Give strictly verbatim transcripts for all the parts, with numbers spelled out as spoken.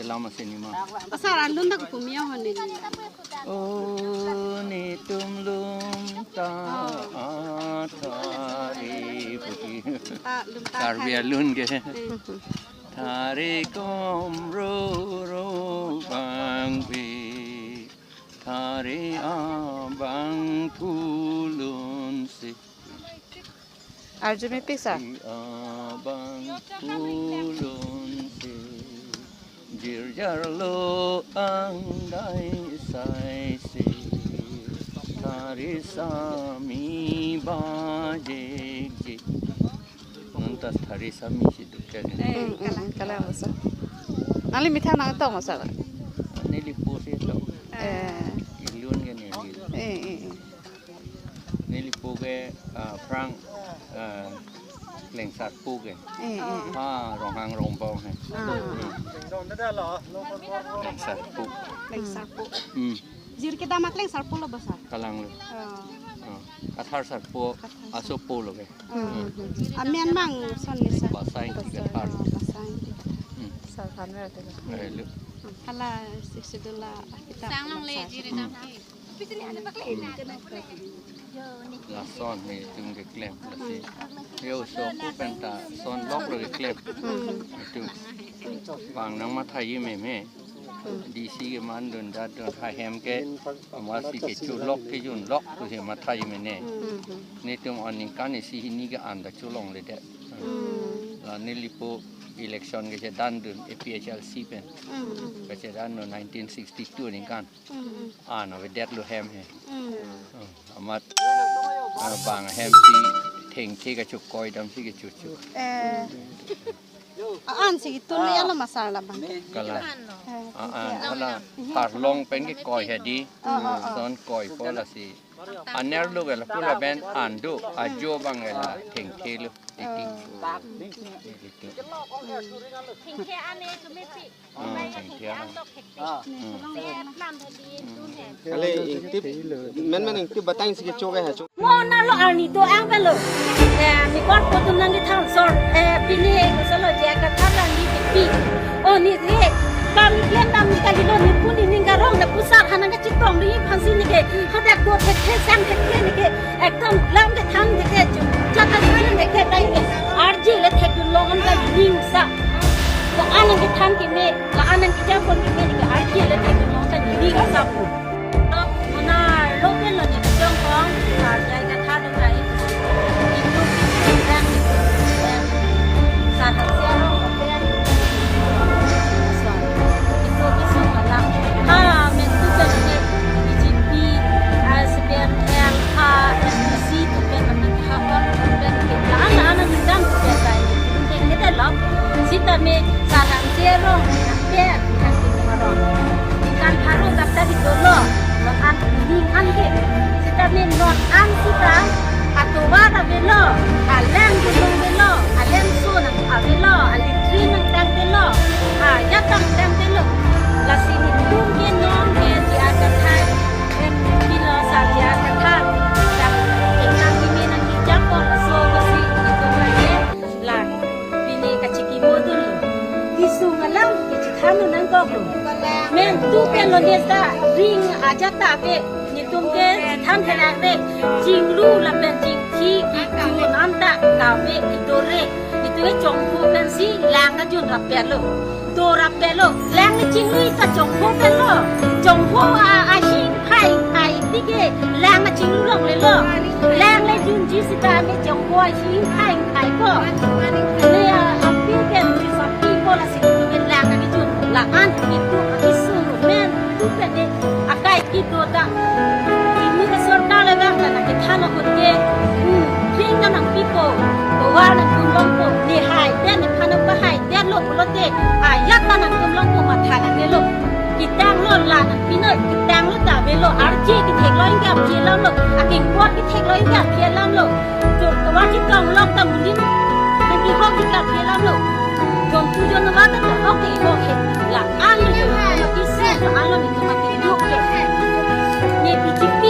Lama sinima. Asar alun dak pumio honi. O netum lun ta athari puti. Ta lun ta Karbi thari. Alun ke. Eh. Thari kom ro ro bang pi. Thari abang kulun si. Arju mepik sir. Thari abang kulun si. Jirjar lo angdai sai si. Thari sami bajik jik. Nonta thari sami si dukja ke. Eh, hmm, hmm, kalang. Kalang sir. Nangli methang nangtong sir? Neli po si tong. Eh. Ilun ke neli. Eh, eh, eh. Neli po ke, ah, phrang, ah, Klengsarpo ke. Eh, eh, eh. Ha, Ronghang Rongbong he. Ah. Hmm. Klengsarpo. Klengsarpo. Hmm. Jir kedam Klengsarpo lo ba sir? Kalang lo. Oh. Oh. Kathar Sarpo, Kathar Sarpo. Asopo lo ke. Hmm, hmm, hmm. Amen mang son ni sir? Basai Ingti Kathar. Oh, Basai Ingti Kathar. Hmm. Sir, kan ber ate. Eh, lo. Hala sixth schedule la kita. Sang long le jir kedam. Hmm. Lason netum keklem, lasi. Yo, sopo penta son lok lo keklem. Netum. Bang nangmathaji meme. D C ke mandun dadun ha hem ke. Amatsi kecho lok kejun lok pusi mathaji mene. Netum aningkan isi hini ke anda cholongledet. La neli po election kechedandun A P H L C pen. Kechedandun nineteen sixty-two aningkan. Mm, mm. An avedetlo hem he. Mm. Oh, amat, ah, bang hem si thengthe kachokoi damsi kechocho. Eh. A-an si tun ya lo masar labang. Kalang. Eh, a-an, thengthe a-an. Hala harlong pen kekoi hedi. Oh, oh, oh. Son koipo lasi. Anerlo ke lapu lapen an do, ajo abang ke la thengthe lo. Titi. Oh. Titi. Thengthe ane kemepi. Ah, thengthe. Ah. Hmm. Kali Ingti, men men Ingti batang si kecho ke ha cho. Mo na lo arni do-an avelo. Eh, ne kor po atum nangkethan sor. Eh, pini solo je kathar la ne pi. O ne re. Kam ne klem dam ne kalilo ne pu ne ning karong ne pusar hanang kachetong ne aphansi ne ke. Hadak do thekthe sang thekthe ne ke. Ekdom lam kethan thekche chu. Chata thekche thekche tai ke. Arje le thekdun long an ta ning sa. La-an nangkethan keme, la-an nangkejapon keme ne ke arje le thekdun long ta ning sa pu. Lo, mona lo pen lo ne kejong kong, arje katha dong ai. Itu, itu, dan itu, dan. Sa, sa, sa, sa. Itu, itu, malam. Ha, men tu kan ke, B J P, ah, S P M L, ha, N P C, tu kan kami ha, ha, tu kan ke. La-an, la-an, la-an, tu kan ke, tu kan ke, tu kan lo. Sitame, Sarhang Serong, kan ke, kan ke, maron. Kan haru kata di dolo, lo kan, ini kan ke. Sitame, non an sita, atovar avelo, aleng gunung avelo, aleng sun avelo, alitri nangtang avelo, ajat nangtang avelo. Lasi netum ke non ke J R Kathar, em, pilo sa J R Kathar. Dak, tingnan keme nangkejapon, so, lasi netum ke, la, pini kachikimo dunlo. Kesung alam kechethan nangkoklo. Men tu pen lo ne ta, ring ajat ta ave. Netum ke chethan therak re, chinglu lapen chingthi kejun anta kave kedore. Netum ke Chongpho pensi lang kejun rapetlo. Do rapetlo. Lang ne chinglu ta Chongpho penlo. Chongpho a, ahingphai phai ti ke lang ne chinglu longlelo. Lang le junji sitame Chongpho ahingphai phai ko. Ne a, api ke ne sapi ko lasi netum ke lang kejun. La-an netum kesung men tu pen ne akai kedo ta. Pini ke sorkar le bang ta nangkethan ahut ke. Hmm, ring ta nangpipo. Tovar nangtum longpo. Ne haidet, nephan nangpahaidet lo pulote. Ajat ta nangtum longpo matha nangnelo. Ketanglo la nangpinoi, ketanglo ta avelo. Arje ketheklo ingke aphi alamlo. Akengpot ketheklo ingke aphi alamlo. Jo tovar chetong lok ta mulim. Nangkehok ingke aphi alamlo. Jontu jonwa ta kehok kehok he. La-an lo, la-an lo, isi la-an lo netum akedo ke. Ne B J P.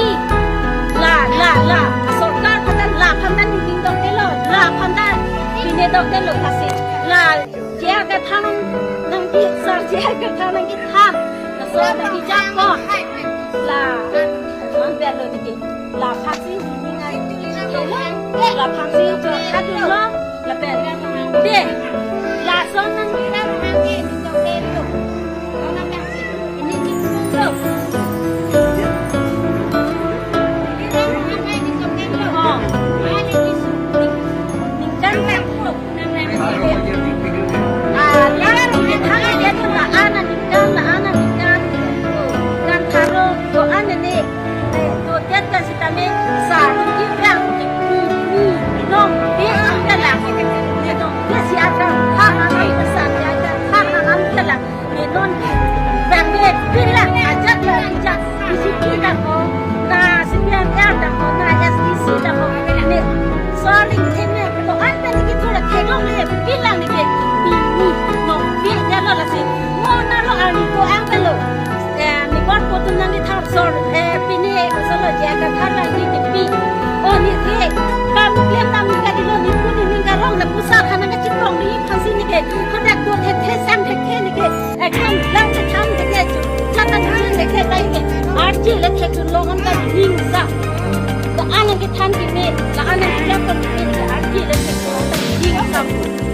La, la, la. Sorkar aphan ta la aphan ta ning dongdelo. La aphan ta pine dongdelo kasi. La J R Kathar nangkesa Arje kethan nangkethan. Laso nangkejakong. La, man belo neke. La phansi ningkan. La phansi jo khadu lo. Lapen. De. Lason nang. Ini ningkan lo. Oh. Ningkan lo. Ah, la ningkan aja tu la-an aningkan, la-an aningkan. Kan tharo do-an ne. Eh, do-det kan sitame sa ningkan ni, ni, nongpe angka la. Ni nongpe si akan ha ha ha sa ya akan ha ha ha angka la. Ni non bang be bilang ajat la ijat. Isi kita ko na C P M L ta ko na S D C ta ko. Ni sorry, ini ko anta ni kita la kedong le bilang ni ke. Ni, ni nongpe ya lo lasi. Mo na lo ani ko angka lo. Eh, ni bor ko tu nangkethar sor, eh, pini solo je ka thar la ni ke pi. Oh, ni ke. Kam klem tam ni ka dilo ni pu ni ning karong la pusa khana ka chikrong ni phansi ni ke. Khadak do the the sam the the ni ke. Eh, kam lam the tham the the chu. Chata tham the the kai ke. Arje le the chu long an ka ning sa. La-an nangkethan ke ni, la-an nangkejak ke ni, arje le the chu long an ka ning sa.